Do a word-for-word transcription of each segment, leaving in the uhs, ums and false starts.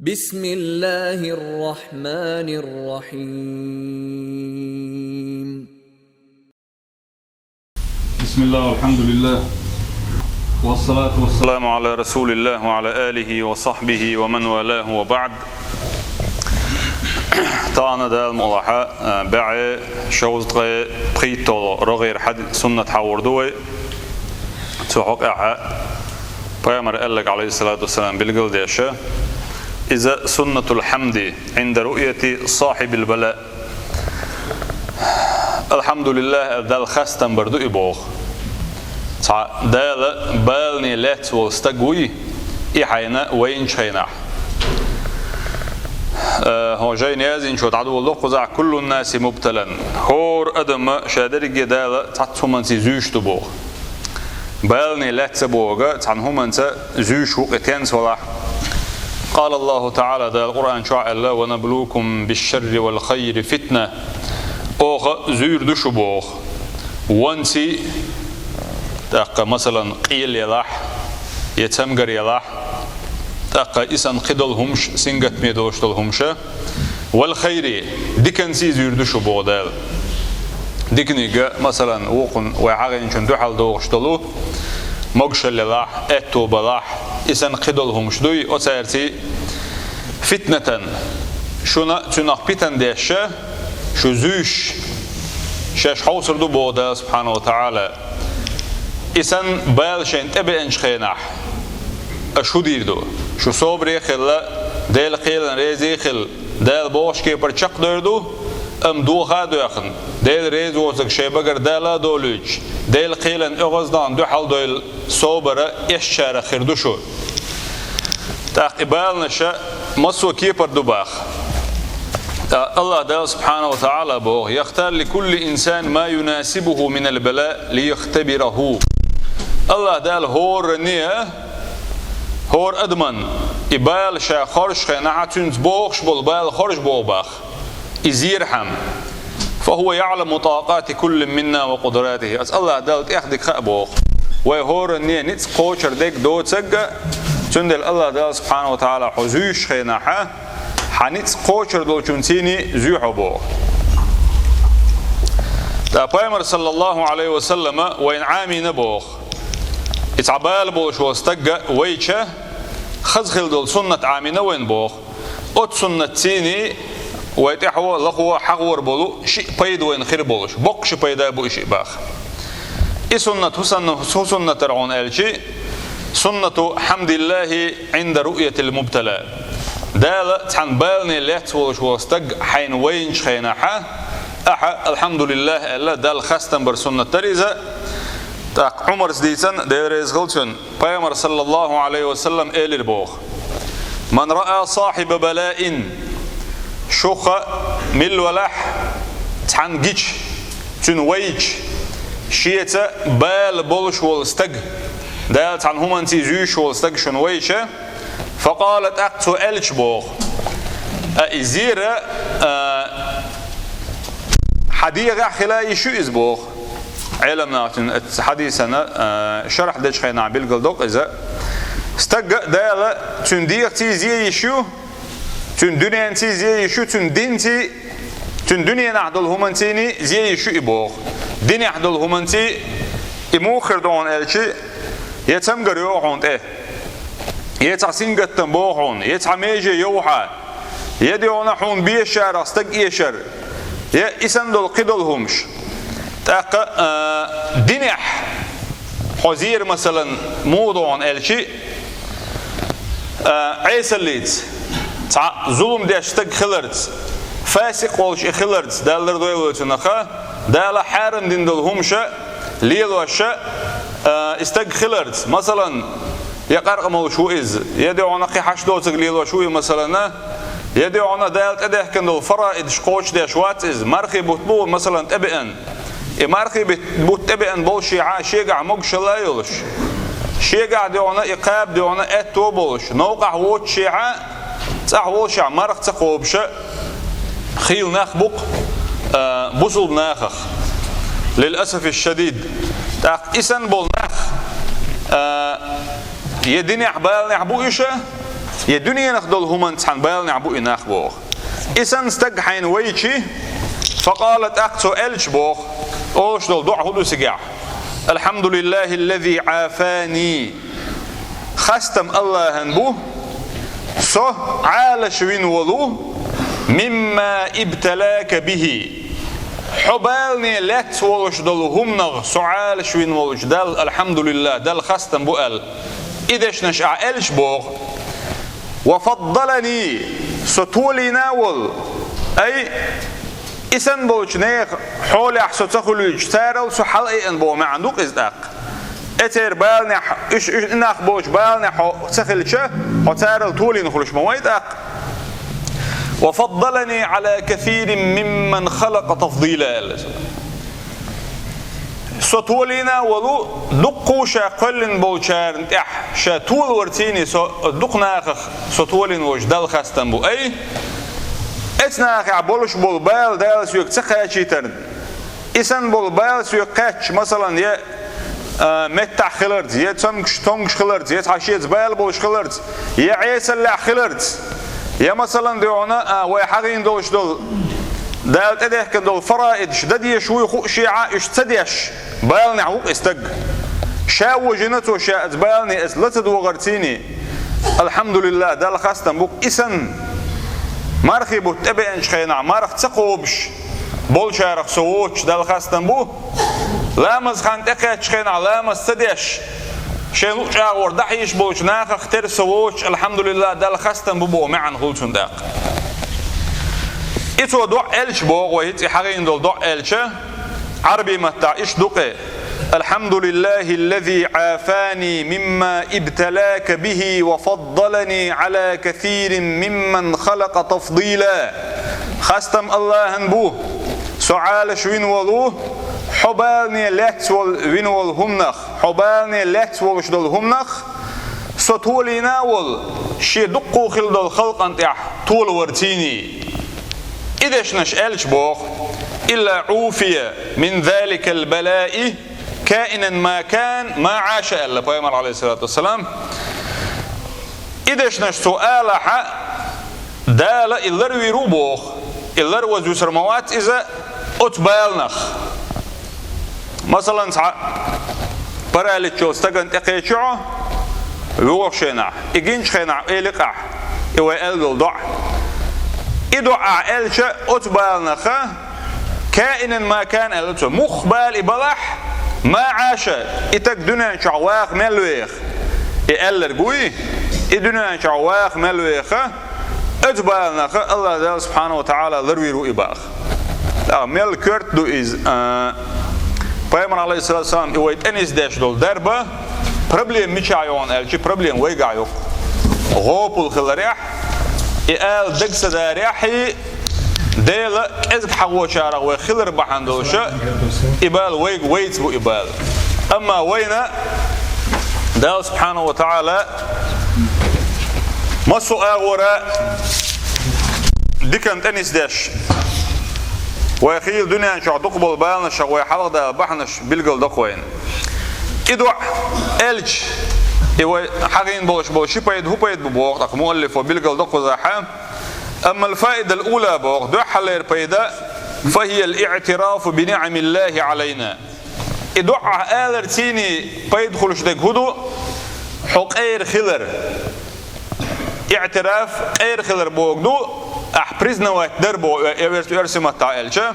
بسم الله الرحمن الرحيم. بسم الله والحمد لله والصلاة والسلام على رسول الله وعلى آله وصحبه ومن والاه وبعد. Тахан Дала мукъалахь, э, бӀе шовзткъе пхийтталгӀа рогӀера хьади-, суннат хьагӀур ду вай. Цу хьокъехь Пайхамара аьлларг, Ӏалайхиссалату вассалам, билгалдеш: «إذا سنة الحمد عند رؤية صاحب البلاء». «Алхьамдулиллахь» аьлла Далла хастам бар ду и, боху. Цхьа Дала балане лаьцна волу стаг вуй, и хьайна вайначу хенахь. Э, хьо жайна яздинчо дӀадолало кхузахь: «كل الناس مبتلى». ХӀора адам ша дерриге Дала цхьацца хӀуманца зуьйш ду, боху. Балане лаьцна бохург цхьана хӀуманца зуьйш ву-кх и, тенца валахь. قال الله تعالى, Дала Къуръан чохь аьлла: «ونبلوكم بالشر والخير فتنة». Оха зуьйр ду шу, боху. Вонций, тӀаккха, масалан, къелаялахь, я цамгаръялахь, тӀаккха исан кхидолу хӀумаш, сингаттаме долуш долу хӀумаш, «والخير», диканций зуьйр ду шу, боху Дала. Диканиг, масалан, вукхун вай хьагӀинчун дуьхьал догӀуш долу могушаллалахь, аьтто балахь, исан кхидолу хӀумаш дуй, оцаьрций «فتنة», шуна цуьнах питана деш, шу зуьйш, шаьш хьовсур ду, боху Дала субхьанаху ва таӀала. Исан бала шайна тӀебеанчу хенахь, аша хӀун дийр ду? Шу собаре а хилла, Делан кхелана реза а хилла, Дала бохучу кепара чекхдойр ду, амма доха а доьхна, Дела реза воцург шайн багара дала а долуьйтуш, Делан кхелан оьгӀаздахна дуьхьал дойла собар эшначарах хир ду шу. ТӀаккха и баланаш массо а кепара ду баха. ТӀаккха АллахӀ Дала субхьанаху ва таӀала боху: «يختار لكل إنسان ما يناسبه من البلاء ليختبره». АллахӀ Дала хӀоранна, хӀора адаман и бала ша хоржучу хенахь, цуьнца богӀуш болу бала хоржу боху баха. И зерхьама. «فهو يعلم طاقات كل منا وقدراته». Аса АллахӀ Далла тӀех дика хаьа боху. Вай хӀоранна ницкъ кхочур дерг доцург а, цундела АллахӀ Дала субхьанаху ва таӀала хьо зуьйш хенахь, хьан ницкъ кхочур долчунций зуьй хьо боху. ТӀаккха Пайхамар, саллаллаху Ӏалайхи ва саллама, вайна Ӏамийна боху. И цхьа бала болуш волу стаг вайча, хаза хила долу суннат Ӏамийна вайна боху. Оцу суннатций вай тӀаьхьо, лахо хьагӀор болу шиъ пайда вайна хир болуш, боккха ши пайда бу и шиъ баха. И суннат хӀусанна, хӀусуннатара хьуна аьлчи, «سنة حمد الله عند رؤية المبتلى». Дала цхьана балане лаьцна волуш волу стаг хьайна вайначу хенахь, ахьа «Алхьамдулиллахь» аьлла, Далла хастам бар суннат дара иза. ТӀаккха Ӏумарс дийцина, Дела реза хила цунна. Пайхамар, саллаллаху Ӏалайхи ва саллам, элира боху: «من رأى صاحب بلاء», шуха милла валахь цхьана гича, цуьнан вайча, шеца бала болуш волу стаг, Дала цхьана хӀуманций зуьйш волу стаг шуна вайча, «فقال», тӀаккха цо аьлча боху. А, и зера, а, хьан дегӀахь хила йиш ю иза боху. Ӏеламнаха цуьнан оцу хьадисана, а, шархь дечу хенахь билгалдоккху иза. Стаг а Дала цуьнан дегӀаций зе йиш ю, цуьнан дуьненций зе йиш ю, цуьнан динций, цуьнан дуьненахь долу хӀуманций зе йиш ю и боху. Динехь долу хӀуманций и муха хир ду хьуна аьлчи, я цамгар йогӀу хьуна тӀе, я цхьа сингаттам богӀу хьуна, я цхьа меже йовхьа, я дегӀана хьуна бешарах стаг эшар, я исан долу кхидолу хӀумаш. ТӀаккха, а, динехь хьо зера, масалан, муха ду хьуна аьлчи, а, Ӏесаллица, цхьа зулам деш стаг хиларца, фасикъ волуш и хиларца, Дала лардойла вай цунах, Дала хьарам дина долу хӀумаш лелош, а, и стаг хиларца, масалан, я къаркъа молуш ву иза, я дегӀана кхин хьашт доцург лелош ву и, масалан, я дегӀана Дала тӀедехкина долу фараидаш кхочушдеш вац иза, мархий бутт бу, масалан, тӀебеана. И мархий бит-, бутт тӀебеана болушехьа, шегахь могушалла а йолуш, шегахь дегӀана и кхаба дегӀана аьтто а болуш, новкъахь воцушехьа, цӀахь волушехь марха ца кхобуша, хийла нах бу-кх, а, бусулба нахах. Лил асафи шадид. ТӀаккха и санна болу нах, а, я динехь баланехь бу иша, Я дуьненах долу хӀуманца цхьана баланехь бу и нах боху. И санна стаг хьайна вайчи, факъала, тӀаккха цо аьлча боху, олуш долу доӀа хӀун ду цигахь? Алхьамдулиллахиллази Ӏафани. Хастам Аллахьан бу, со Ӏалаш вина волу, мимма ибталака бихи. Хьо балане лаьцна волуш долу хӀуманах со Ӏалаш вина волчу Далла, алхьамдулиллах, Далла хастам бу аьлла. И дешнаш ахь аьлча боху. Ва фаддалани, со толийна а волу. Ай, и санна болчу нехан хьолехь со ца хуьлуьйтуш, царал со хьалаайъина боху маьӀна ду-кх иза тӀаккха. Эцеран баланехь, уьш, уьш и нах болчу баланехь хьо ца хилча, хьо царал толийна хуьлуш ма вай тӀаккха. Ва фаддалани Ӏала касирин мимман халакъа тафдила, аьлла цо. Со толийна а волу, дуккха ша кхоьллина болчарна тӀехь ша толаварцийний со дукха нахах со толийна волчу Далла хастам бу. Ай, эцу нахехь болуш болу бала Дала соьга ца кхачийтарна. И санна болу бала соьга кхаьчча, масалан, я, а, меттахь хиларца, я цомгуш, цомгуш хиларца, я цхьа шеца бала болуш хиларца, я Ӏесаллехь хиларца, я, масалан, дуьхьал, а, вай хьагӀийна долуш долу Дала тӀедехкина долу фараидаш дан дезаш вуй хууш, шеца уьш ца деш, баланехь ву-кх и стаг. Ша вожийна цо ша оцу балане, оцу ла ца догӀарцийний. Алхьамдулиллах, Далла хастам бу-кх и санна. Мархи бутт тӀебеанчу хенахь марха ца кхобуш болчарах со воцуш Далла хастам бу. Ламаз хан тӀекхаьччу хенахь ламаз ца деш, шайн луъу чӀагӀор дӀахьийзаш болчу нахах тера со воцуш, алхьамдулиллах, Далла хастам бу боху маьӀна хуьлу цунна тӀаккха. И цо доӀа аьлча боху, вай хӀинца и хьагӀийна долу доӀа аьлча, Ӏарбий маттахь иштта ду-кх: «Алхьамдулиллахиллази Ӏафани мимма ибталака бихи ва фаддалани Ӏала касирин мимман халакъа тафдила». Хастам Аллахьан бу, со Ӏалаш вина волу, хьо балане лаьцна волу, вина волу хӀуманах, хьо балане лаьцна волуш долу хӀуманах, со толийна а волу, шен дуккха хилла долу халкъана тӀехь толаварцийний. И дешнаш аьлча боху: «Илла Ӏуфия мин заликал балаи каинан ма кан, ма Ӏаша», аьлла Пайхамар, алейхиссалату вассалам. И дешнаш цо алахьа, Дала и ларвийр ву боху. И ларваза юсур ма вац иза оцу баланах. Масалан, цхьа паралич йолу стагана тӀекхечи хьо, вуьгӀу хенахь, и гинчу хенахь эли-кх ахь, и вай аьлла долу доӀа. И доӀа ахь аьлча, оцу баланаха, «Каинан ма кан», аьлла цо. Мух бала и балахь, «ма Ӏаша», и стаг дуьнен чохь ваха мел веха. И аьлларг вуй, и дуьнен чохь ваха мел веха, оцу баланаха Аллах Дала субхьанаху ва таӀала ларвийр ву и баха. ТӀаккха мел коьрта ду иза, а, Пайхамар, алейхиссалату вассалам, и вай тӀенисдеш долу дарба, проблема мичахь ю хьуна аьлча, проблема вайгахь ю-кх. ГӀопал хиларехь, и ала дага ца дарехь, и Дела кӀезиг хьахочарах вай хилар бахьана долуша, и бала вайга, вайца бу и бала. Амма вайна Дала субхьанаху ва таӀала массо а агӀора диканна тӀенисдеш, вай хийла дуьнен чохь дукха болу баланашах вай хьалхадала бахьанаш билгал до-кх вайна. И доӀа аьлча, и вай хьагӀийна болуш болу ши пайда, хӀун пайда бу боху тӀаккха муаллифо билгал до кхузахьа. Амма аль-фаида аль-ула боху, дуьххьарлера пайда, фахия аль-иътирафу би ниъамиллахи Ӏалайна. И доӀа аларцийний пайда хуьлуш дерг хӀун ду? Хьо къера хилар. Иътираф къера хилар боху ду, ахь признавать дар боху, э, э, оьрсийн маттахь аьлча,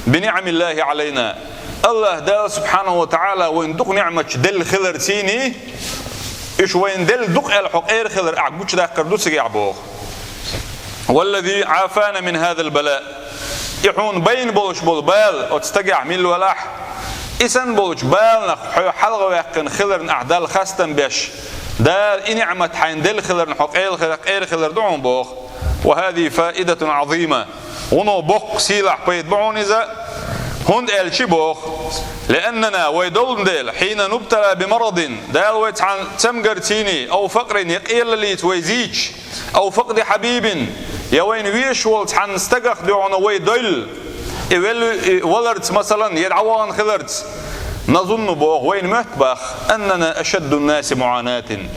би ниъамиллахи Ӏалайна. Аллах Дала субхьанаху ва таӀала вайна дукха ниъматаш делла хиларцийний, уьш вайна делла ду-кх аьлла хьо къера хилар ахь гучудаккхар ду цигахь боху. Валлази Ӏафана мин хазал бала. И хьуна байна болуш болу бала оцу стагехь мила валахь, и санна болчу баланах хьо хьалхаваьккхина хиларна ахь Далла хастам беш, Дала и ниъмат хьайна делла хиларна хьо къел-, къера хилар ду хьуна боху. Ва хазихи фаидатун Ӏазима. Вуно боккха сийлахь пайда бу хьуна иза, хӀунда аьлча боху. Лианнана, вай долун дела, хьина нубтала би марадин, Дала вай цхьана цамгарцийний, ау факърин, я къеллаллица вай зийча, ау факъди хьабибин, я вайна везаш волу цхьана стагах дуьхьал вай дойла, и вел-, и валарца, масалан, я дӀавахана хиларца, назунну боху, вайна моьтту боху, аннана ашаддун-наси муӀанатин.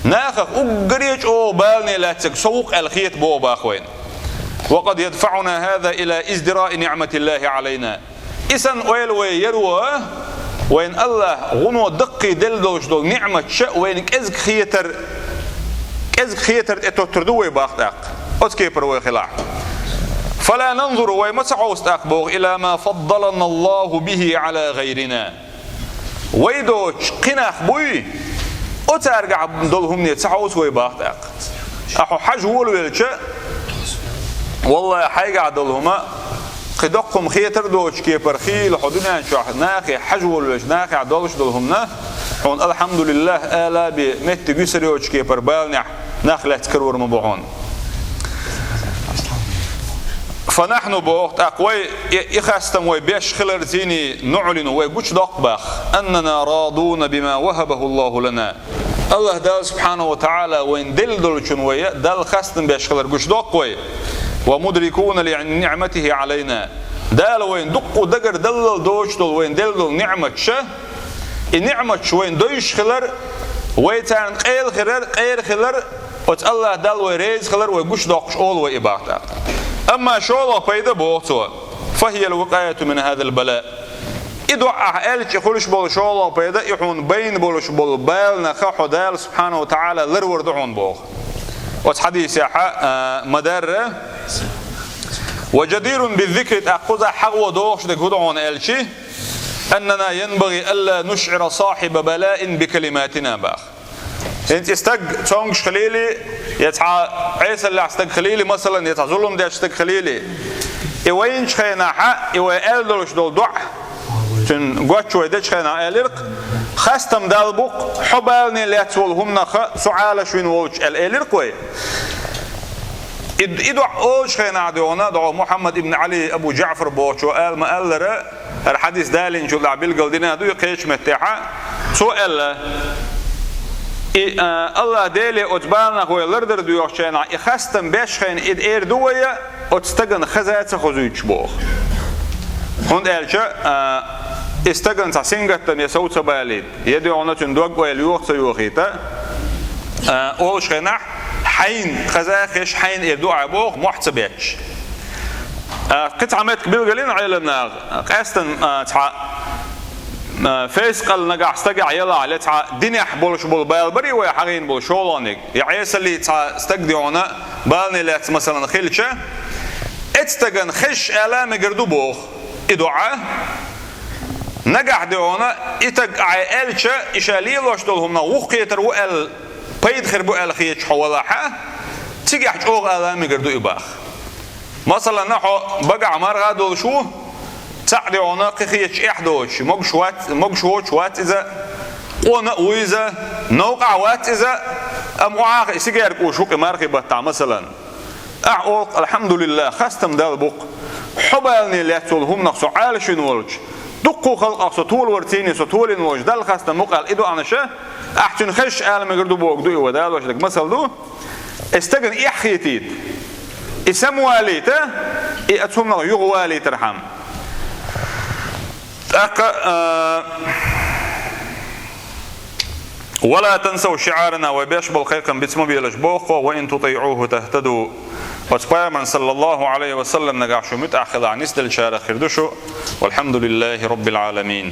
Нахах уггаре чӀогӀа балане лаьцнарг со ву-кх аьлла хета боху бах вайна. وقد يدفعنا هذا إلى ازدراء نعمة الله علينا. И санна ойла вай яро, вайна АллахӀа гӀуно даккхий делла долуш долу ниӀматаш вайна кӀезиг хетар, кӀезиг хетар тӀе тоттур ду вай бах тӀаккха. Оцу кепара вай хилахь. فلا ننظر, вай ма ца хьовсу тӀаккха боху, إلى ما فضلنا الله به على غيرنا. Вай доцуш кхин нах буй, оцаьргахь долу хӀумане ца хьовсу вай бах тӀаккха. Ахьа хьо хьажа волавелча, валлахӀи, хьайгахь долу хӀума кхин доккха хӀума хетар доцуш кепара хийла хьо дуьнен чохь нахе хьажа волавелча, нахехь долуш долу хӀуманах хьуна алхьамдулиллахӀ ала бен меттиг юьсур йоцуш кепара баланехь нах лаьцна карор ма бу хьуна. فنحن, боху тӀаккха вай, и, и хастам вай беш хиларций, نعلن, вай гучудоккху бах, أننا راضون بما وهبه الله لنا. АллахӀ Дала субхьанаху ва таӀала вайна делла долчун вай Далла хастам беш хилар гучудоккху вай. ومدركون لنعمته علينا. Дала вайна дуккха дагардаллал доцуш долу вайна делла долу ниӀматаш, и ниӀматаш вайна довзуш хилар, вай царна къела хилар, къера хилар, оцу АллахӀ Далла вай реза хилар вай гучудоккхуш олу вай и бах тӀаккха. Амма шолгӀа пайда, боху цо, فهي الوقاية من هذا البلاء. И дуӀа ахь аьлча хуьлуш болу шолгӀа пайда, и хьуна байна болуш болу баланах хьо Дала субхьанаху ва таӀала ларвар ду хьуна боху. Оцу хьадисехь, а, ма-дарра. وجدير بالذكر, тӀаккха кхузахь хьагӀо дохуш дерг хӀун ду хьуна аьлча, أننا ينبغي ألا نشعر صاحب بلاء بكلماتنا, бах. ХӀинца и стаг цомгуш хилийла, я цхьа Ӏесаллехь стаг хилийла, масалан, я цхьа зулам деш стаг хилийла. И вайначу хенахь, и вай аьлла долуш долу дуӀа, цуьнан гоччо вай дечу хенахь аьлларг, хастам Далла бу-кх, хьо балане лаьцна волу хӀуманах со Ӏалашвина волчу аьлла элира-кх вай. И, и дуӀа олучу хенахь дуьйна, догӀу Мухьаммад ибн Ӏали Абу ДжаӀфар бохучо ала ма-аллара, хӀара хьадис далийначул тӀаьхьа билгал дина ду и кхечу меттехь. Цо аьлла: и, а, АллахӀ Деле оцу баланах вай лардар доьхучу хенахь, и хастам беш хенахь и эр ду вай, оцу стагана хаза ца хозуьйтуш боху. ХӀунда аьлча, а, и стагана цхьа сингаттам я сов ца балийта, я дуьйна цуьнан дог-ойла йоха ца йохийта, а, олуш хенахь, хьайна хаза хезаш, хьайна эр ду ахь боху, мохь ца бетташ. А, кхин цхьа меттиг билгалйина Ӏеламнаха, къаьстина, а, цхьа, а, фейсакъал нагахь стагехь ялахь, я цхьа динехь болуш болу бала барий вай хьахийна болу шолгӀаниг, я Ӏесаллий цхьа стаг дуьйна балане лаьцна, масалан, хилча, оцу стагана хезаш ала мегар ду боху и дуӀа. Нагахь дуьйна и стаг ахь аьлча, и ша лелош долу хӀуманах вукху кхетар ву аьлла, пайда хир бу аьлла хеташ хьо валахь, цигахь чӀогӀа ала мегар ду и бах. Масалан, хьо багахь марха а долуш ву, цхьаъ дуьйна кхин хеташ эхь доцуш, могуш вац, могуш воцуш вац иза, къона а ву иза, новкъахь вац иза, амма охьа а хиъна сигерг кӀуш ву-кх и мархи баттахь, масалан. Ахь олу-кх: «АлхьамдулиллахӀ, хастам Далла бу-кх, хьо балане лаьцна волу хӀуманах со Ӏалашвина волчу, дуккха халкъах со толаварций, со толийна волчу Далла хастам бу-кх», аьлла и дуӀанаш, ахь цуьнан хезаш ала мегар ду боху ду и, вай далош дерг масал ду. И стагана эхь хетийта, и самавалийта, и оцу хӀуманах юхавалийтархьама. ТӀаккха, а, «ولا تنسوا شعارنا», вай беш болу кхайкхам биц ма белаш боху-кх, «وإن تطيعوه تهتدوا». Оцу пайхамарна, саллаллахӀу Ӏалайхи ва саллам, нагахь шу муьтӀахь хилахь, нисделлачарах хир ду шу. والحمد لله رب العالمين.